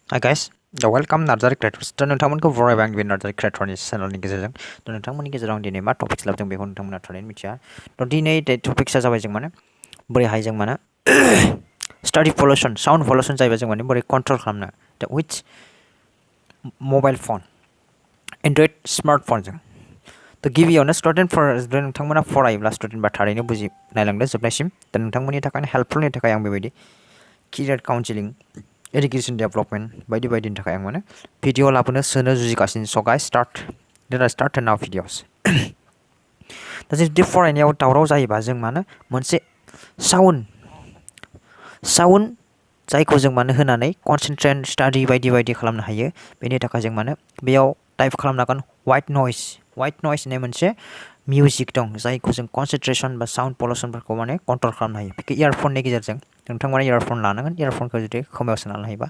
Hi guys, welcome Narzary creators. Dan nोंथांमोनखौ बरायबाय आंनि बे Narzary creatorनि channelनि गेजेरजों। दा नोंथांमोननि गेजेराव दिनै मा टपिक्स लाबोदों बेखौ नोंथांमोना थारैनो मिथिया। थ' दिनै टपिक्सआ जाबाय जों माने बोरैहाय जों माने स्टाडि पलिउसन, साउन्ड पलिउसन जायोबा जों माने बोरै कन्ट्रल खालामनो दा विथ मबाइल फन, एन्ड्रइड स्मार्टफनजों। थ' गिबियावनो नोंथांमोना फरायोब्ला स्टुडेन्टबा थारैनो बुजि नायलांदो जोबनायसिम। दा नोंथांमोननि थाखाय हेल्पफुलनि थाखाय आं बेबायदि केरियार काउन्सिलिं, एडुकेशन डेभलपमेन्ट बायदि बायदिनि थाखाय आं माने भिडिअ लाबोनो सोनो जुजिगासिनो। स' गाइस स्टार्ट नाउ भिडिअस। दा जुदि फरायनायाव दावराव जायोबा जों मानो मोनसे साउन्ड जायखौ जों मानो होनानै कनसेन्ट्रेट स्टाडि बायदि बायदि खालामनो हायो। बेनि थाखाय जों मानो बेयाव टाइप खालामनो हागोन व्हाइट नइस होननाय मोनसे मिउजिक दं जायखौ जों कनसेन्ट्रेसन बा साउन्ड पलिउसनफोरखौ माने कन्ट्रल खालामनो हायो। बेखौ इयारफननि गेजेरजों नोंथांमोना इयारफन लानांगोन। इयारफनखौ जुदि खोमायाव सोनानै लायोबा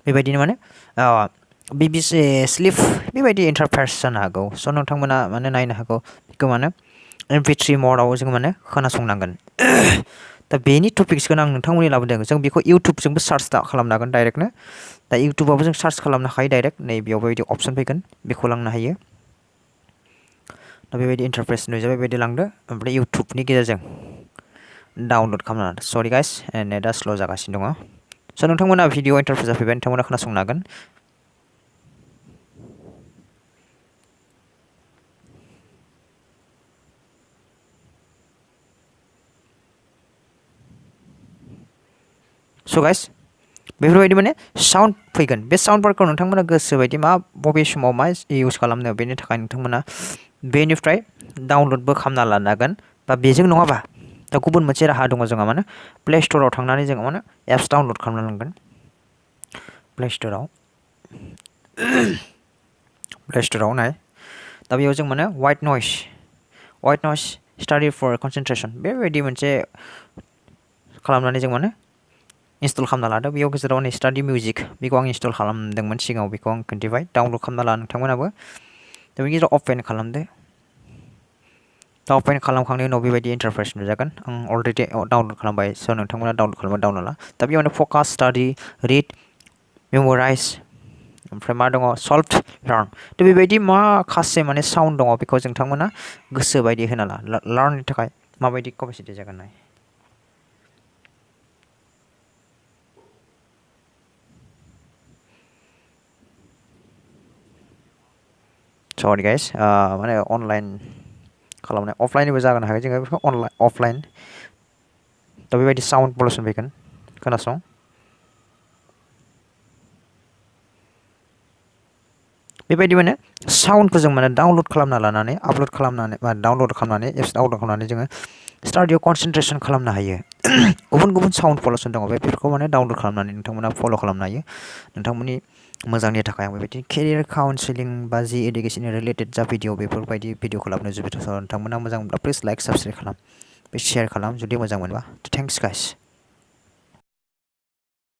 बेबायदिनो माने BBC स्लिप बेबायदि इन्टारफेरेन्स जानो हागौ। स' नोंथांमोना माने नायनो हागौ बेखौ माने MP3 म'डआव जों माने खोनासंनांगोन। दा बेनि टपिक्सखौनो आं नोंथांमोननि लाबोदों। जों बेखौ इउटुबजोंबो सार्च खालामनो हागोन डाइरेक्टनो। दा इउटुबावबो जों सार्च खालामनो हायो डाइरेक्ट। नै बेयाव बेबायदि अपसन फैगोन, बेखौ लांनो हायो। दा बेबायदि इन्टारफेस नुजाबाय बेबायदि लांदो, ओमफ्राय इउटुबनि गेजेरजों डाउनलड खालामनो हादों। सरि गाइस, नेटआ स्ल' जागासिनो दङ। स' नोंथांमोना भिडिअ इन्टारफेस जाफैबाय, नोंथांमोना खोनासंनो हागोन। स' गाइस बेफोरबायदि माने साउन्ड फैगोन। बे साउन्डफोरखौ नोंथांमोना गोसो बायदि बबे समाव मा इउज खालामनो बेनि थाखाय नोंथांमोना बेनिफ्राय डाउनलडबो खालामना लानो हागोन। बा बेजों नङाबा दा गुबुन मोनसे राहा दङ जोंहा माने प्ले स्ट'राव थांनानै जोङो माने एप्स डाउनलड खालामना लांगोन। प्ले स्ट'राव नाय, दा बेयाव जों माने white noise study for concentration बेबायदि मोनसे खालामनानै जों माने इनस्टल खालामना लादो। बेयाव गेजेराव नै स्टाडि मिउजिक, बेखौ आं इनस्टल खालामदोंमोन सिगाङाव, बेखौ आं खोन्थिबाय। डाउनलड खालामना ला नोंथांमोनाबो। दा बेनि गेजेराव अपेन खालामदो। दा अपेन खालामखांनायनि उनाव बेबायदि इन्टारफेस नुजागोन। आं अलरेडि डाउनलड खालामबाय, स' नोंथांमोना डाउनलड खालामबा डाउनलड ला। दा बेयावनो फकास, स्टाडि, रिड, मेम'राइज, ओमफ्राय मा दङ सल्भ, लार्न। थ' बेबायदि माखासे माने साउन्ड दङ, बेखौ नोंथांमोना गोसो बायदि होना ला। लार्ननि थाखाय माबायदि केपासिटि जागोन नाय। सरि गाइस, माने अनलाइन खालामनाय अफलाइनबो जानो हायो, जोङो बेखौ अफलाइन। दा बेबायदि साउन्ड पलिउसन फैगोन, खोनासं। बेबायदि माने साउन्डखौ जों माने डाउनलड खालामना लानानै आपल'ड खालामनानै बा डाउनलड खालामनानै एप्स डाउनलड खालामनानै जोङो स्टाडियाव कनसेन्ट्रेसन खालामनो हायो। गुबुन गुबुन साउन्ड पलिउसन दङ, बेफोरखौ माने डाउनलड खालामनानै नोंथांमोना फल' खालामनो हायो। नोंथांमोननि मोजांनि थाखाय आं बेबायदि केरियार काउन्सिलिं बा जि एडुकेसन रिलेटेड जा भिडिअ बेफोरबायदि भिडिअखौ लाबोनो जुबिथ' नोंथांमोना मोजां मोनब्ला प्लिज लाइक, साबस्क्राइब खालाम, बे शेयार खालाम जुदि मोजां मोनबा। Thanks guys.